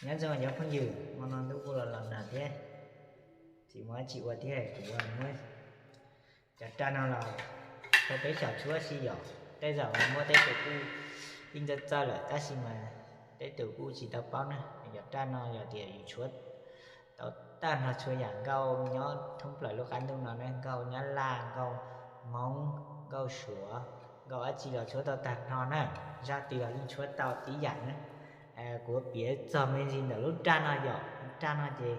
Nyob zoo cov phooj ywg, hmo no ntuj kuj los los nag thiab, tsis muaj dab tsi ua thiab, kuv muab cov raj no los rau peb xyaum tshuab xwb yom. Tej zaum muab tej tus kuj yeej txawj txawj lawm tab sis mas tej tus kuj tsis tau paub na. Cov raj no yog tias yus tshuab tau tag nrho txhua yam nkauj nyob thoob plaws lub qab ntuj no na, nkauj nyab laj, nkauj hmoob, nkauj suav, nkauj dab tsi los tshuab tau tag nrho na. Zaj twg los yeej tshuab tau tib yam na. Kuv piav txog me ntsis ntawm lub raj no yom. Raj no ces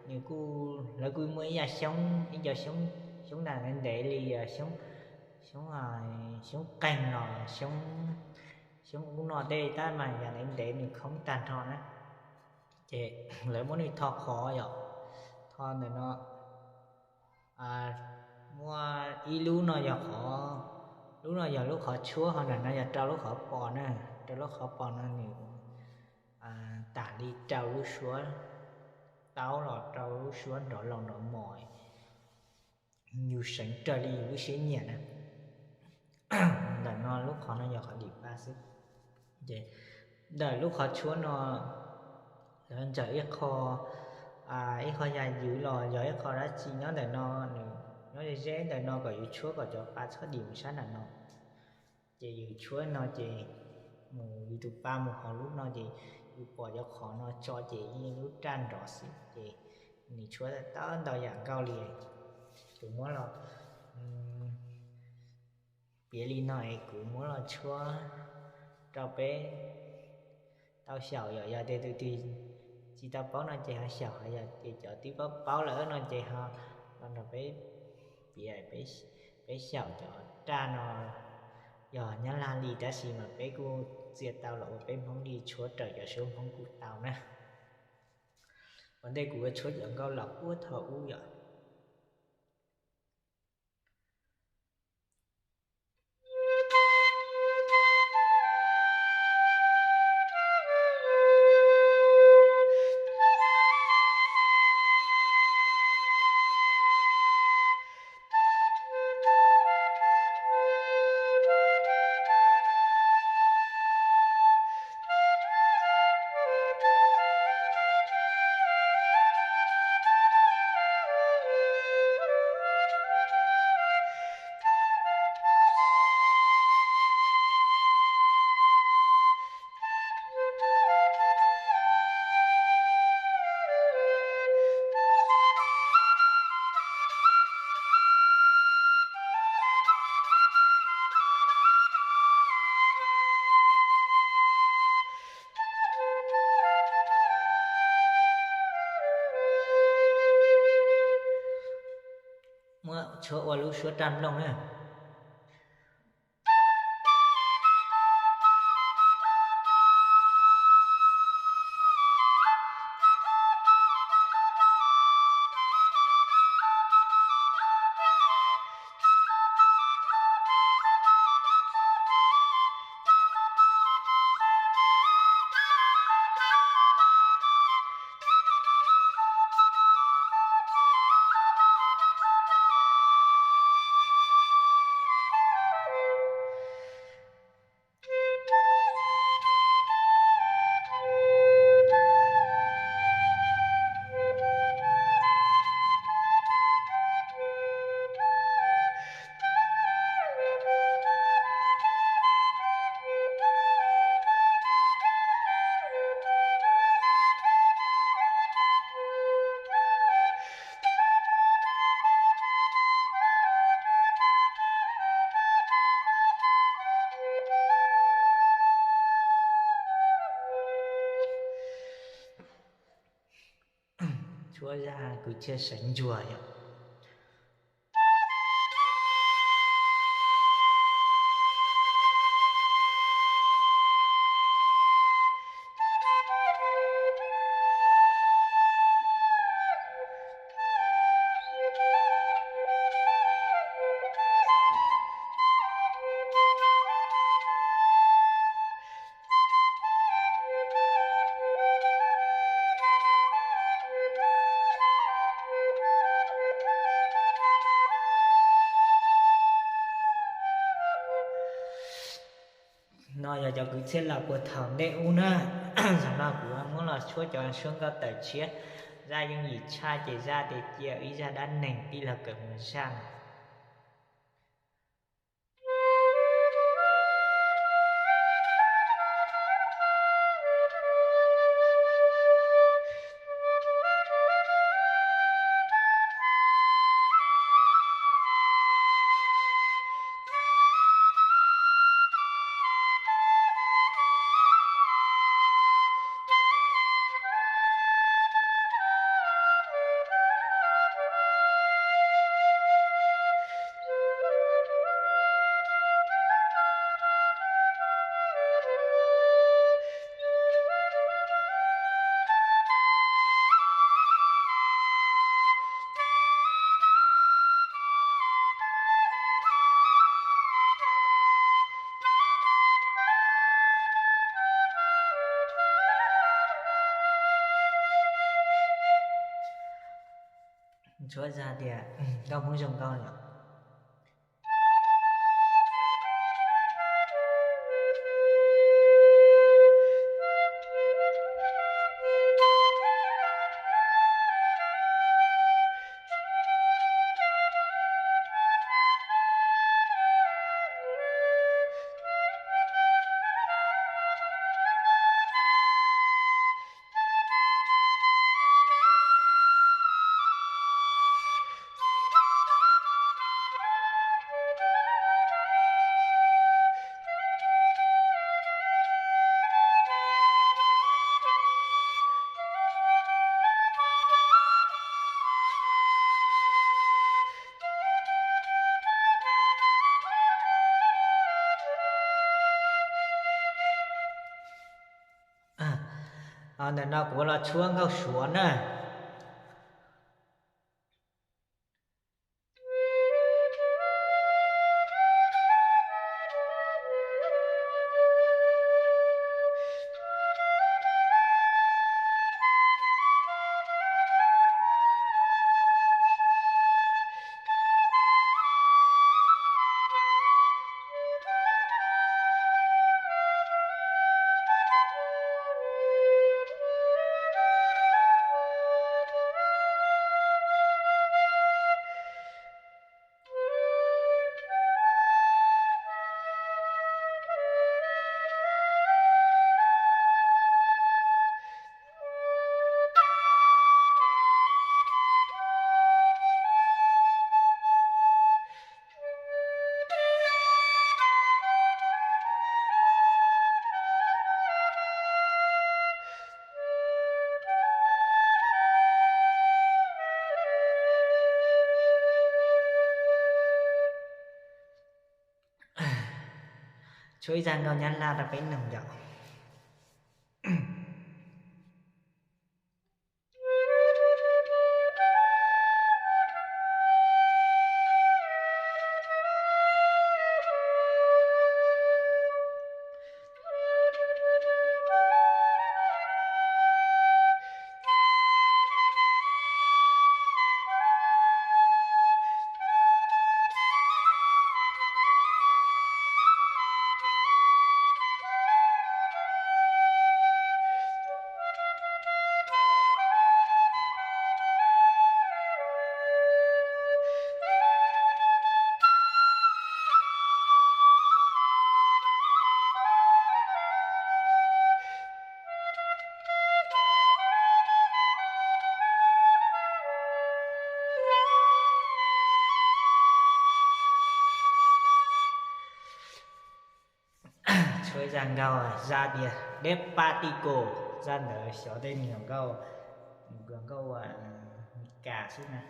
nws kuj, lawv kuj muaj ib yam xyoob, ib co xyoob, xyoob ntev ntev li, xyoob, xyoob, xyoob qeeg los xyoob, xyoob ub no tej tab mas yam ntev ntev nws khoob tag nrho na. Ces lawv muab nws tho qhov yom, tho ntawm no, muaj ib lub no yog qhov, lub no yog lub qhov tshuab, ho ntawm no yog rau lub qhov pos na. Rau lub qhov pos no nws tam li rau lub suab taub los rau lub suab nrov laus nrov mos, yus seev raws li yus lub siab nyiam na. Ntawm no lub qhov no yog qhov dim pa xwb. Ces ntawm lub qhov tshuab no lawv ntsaws ib qho, ib qho yam ywv los yog ib qho dab tsi nyob ntawm no, nws nyob ze ze ntawm no kom yus tshuab kom cov pa txhob dim mus sab nram no. Ces yus tshuab no ces mus yus tus pa mus hauv lub no ces yus pom cov qhov no tso ces yeej lub raj nrov xwb ces nws tshuab tau ntau yam nkauj li. Kuv muab los piav li no es kuv muab los tshuab rau peb tau xyaum yom. Yog tias tus twg tsis tau paub no ces ho xyaum, ho yog tias cov twb paub paub lawm no ces ho los nrog peb piav, peb xyaum cov raj no. Yog nyab laj li tab sis mas peb kuj txia tau los ua peb hmoob li, tshuab raws cov suab hmoob kuj tau na. Ua ntej kuv yuav tshuab cov nkauj los puag thaum ub yom. Muab tshuab ua lub suab raj nplooj na. Tshuab zaj kwv txhiaj sawv ntsuag yom. No yog cov kwv txhiaj los puag thaum ntej ub na. Zaum no kuv muab tshuab cov suab nkauj tawm tshiab. Zaj yooj yim tshaj ces zaj tias cia ib zaj dab neeg tij laug Kawm Mus Zaj no. Tshuab zaj tias nkauj Hmoob zoo nkauj yom. Ntawm no kuv los tshuab nkauj Suav na. Tshuab ib zaj nkauj Nyab Laj rau peb mloog yom. Tshuab zaj nkauj, zaj tias Despacito, zaj ntawd xyov tej me nyuam nkauj, nkauj Meskas xwb na.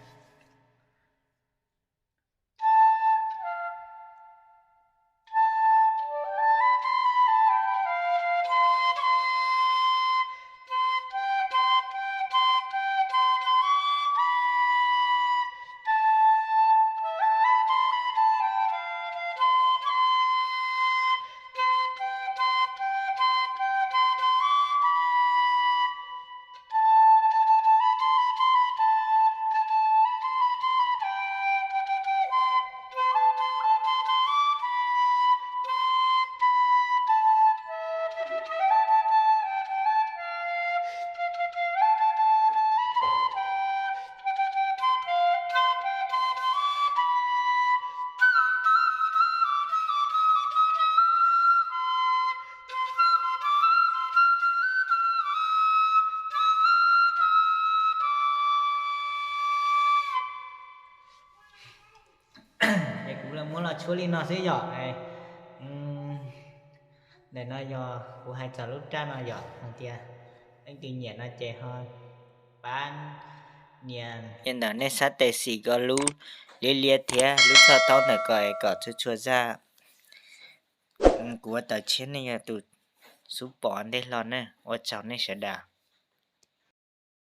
Muab los tshuab li no xwb yom. Ntawm no yog kuv hais txog lub raj no yom, hais tias leej twg nyiam no ces ho pab nias. Yog ntawm nej sab tes xis ko lub liab liab thiab lub txoj taub ntawm ko es kom txhua txhua zaj. Kuv ua tawm tshiab nej yog tus xub pom ntej hlo na. Ua tsaug nej sawv daws.